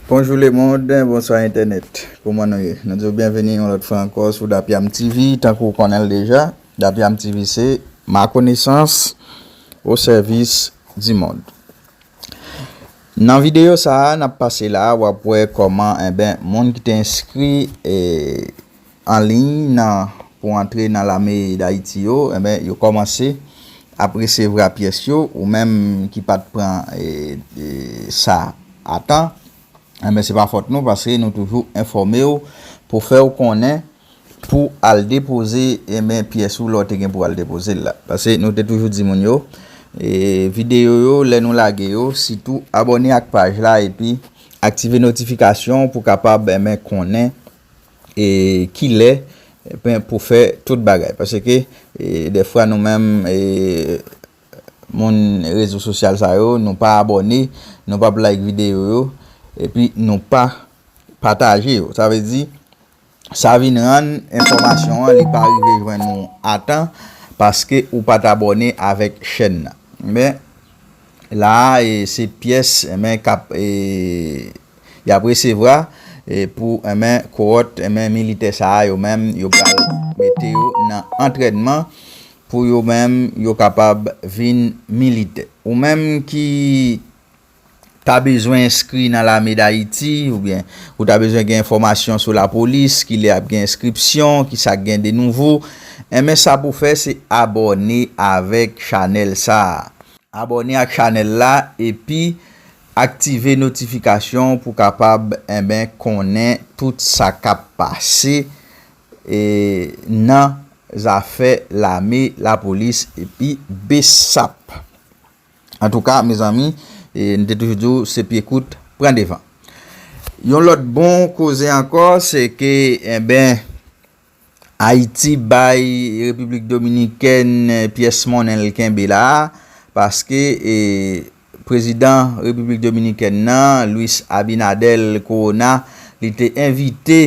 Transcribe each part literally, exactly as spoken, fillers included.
Bonjou lemonn, bonswa entènèt. Kouman nou ye? Nou di w byenveni yon lòt fwa ankò sou Dapyam T V. Tankou w konnen l deja, Dapyam T V se ma connaissance au service du monde. Nan videyo sa a n ap pase la, w ap wè kòman, enben, moun ki te enskri, e, an liy nan, pou antre nan lame Dayiti yo, enben, yo kòmanse ap resevwa pyès yo, ou menm ki pa t pran, e, e, sa a tan, enben, se pa fòt nou, paske nou toujou enfòme w pou fè w konnen pou al depoze, enben, pyès ou lè w te gen pou al depoze l la. Paske nou te toujou di moun yo, e, videyo yo, lè nou lage yo, sitou abòne ak paj la, epi aktive notifikasyon pou kapab, enben, konnen, e, kilè, enben, pou fè tout bagay. Paske, e, dèfwa nou menm, e, moun rezo sosyal sa yo, nou pa abòne, nou p ap like videyo yo, epi nou pa pataje yo. Sa vle di, sa vin rann enfòmasyon an, li pa rive jwenn ou a tan, paske ou pa t abòne avèk chèn nan. Men, la a, e, se pyès, enben, k ap, e, y ap resevwa, e, pou, enben, kowòt, enben, militè sa a, yo menm, yo pral mete yo nan antrènman pou yo menm, yo kapab vin militè. Ou menm ki ta bezwen enskri nan lame Dayiti, oubyen ou ta bezwen gen enfòmasyon sou lapolis, kilè ap gen enskripsyon, kisa k gen de nouvo, enben, sa pou fè, se abòne avèk chanèl sa a. Abòne ak chanèl la, epi aktive notifikasyon pou kapab, enben, konnen tout sa k ap pase, e, nan zafè lame, lapolis, epi BSAP. Antouka, mezanmi, e, n te toujou di w, se pye kout, pran devan. Yon lòt bon koze ankò, se ke, enben, Ayiti bay Repiblik Dominikèn, e, pyès monnen l kenbe la a, paske, e, prezidan Repiblik Dominikèn nan, Luis Abinader Corona, li te envite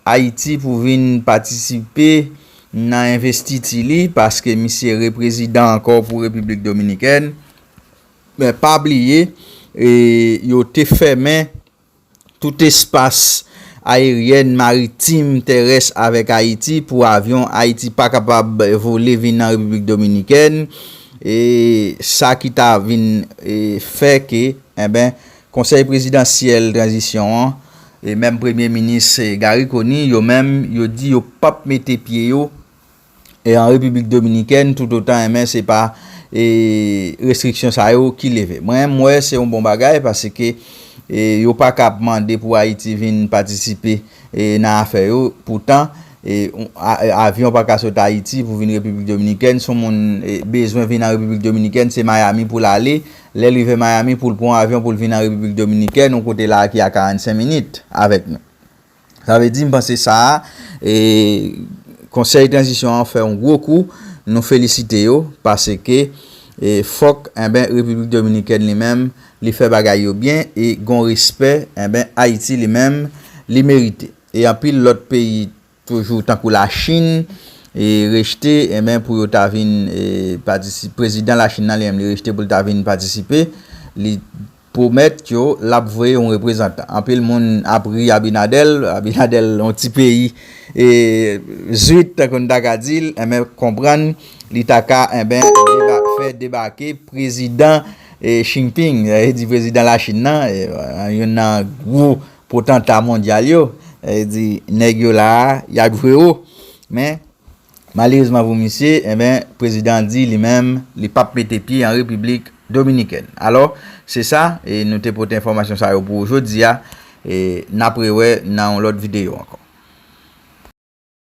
Ayiti pou vin patisipe nan envestiti li, paske misye reprezidan ankò pou Repiblik Dominikèn. Men pa bliye, e, yo te fèmen tout espas ayeryèn, maritim, terès avèk Ayiti pou avyon Ayiti pa kapab vole vin nan Repiblik Dominikèn. E sa ki ta vin, e, fè ke, enben, Konsèy Prezidansyèl Tranzisyon an, e menm Premye Minis, e, Garry Conille, yo menm, yo di yo p ap mete pye yo, e, an Repiblik Dominikèn, toutotan, enben, se pa, e, restriksyon sa yo ki leve. Mwen, m wè se yon bon bagay, paske, e, yo pa ka ap mande pou Ayiti vin patisipe, e, nan afè yo. Poutan, e, a, a, avyon pa ka sot Ayiti pou vin Repiblik Dominikèn. Si yon moun, e, bezwen vin nan Repiblik Dominikèn, se Miami pou l ale. Lè l rive Miami, pou l pran yon avyon pou l vin nan Repiblik Dominikèn, yon kote la ki a karannsenk minit avèk nou. Sa vle di, m panse sa a, e, Konsèy Tranzisyon an fè yon gwo kou, nou felisite yo, paske, e, fòk, enben, Repiblik Dominikèn li menm, li fè bagay yo byen, e gon respè, enben, Ayiti li menm, li merite. E anpil lòt peyi toujou tankou Lachin, e, rejte, enben, pou yo ta vin, e, patisipe, prezidan Lachin nan li menm, li rejte pou l ta vin patisipe. Li pwomèt yo l ap voye yon reprezantan. Anpil moun ap ri Abinader, Abinader yon ti peyi, e, zwit, tankou n ta ka di l, enben, konprann li ta ka, enben, deba-, fè debake prezidan, e, Xi Jinping, e, di prezidan Lachin nan, e, youn nan gwo potanta mondyal yo, e, di nèg yo la a, y ap jwe wo. Men, malerezman pou misye, enben, prezidan an di li menm, li p ap mete pye an Repiblik Dominikèn. Alò, se sa, e nou te pote enfòmasyon sa yo pou ou jodi a, e n ap rewè nan yon lòt videyo ankò.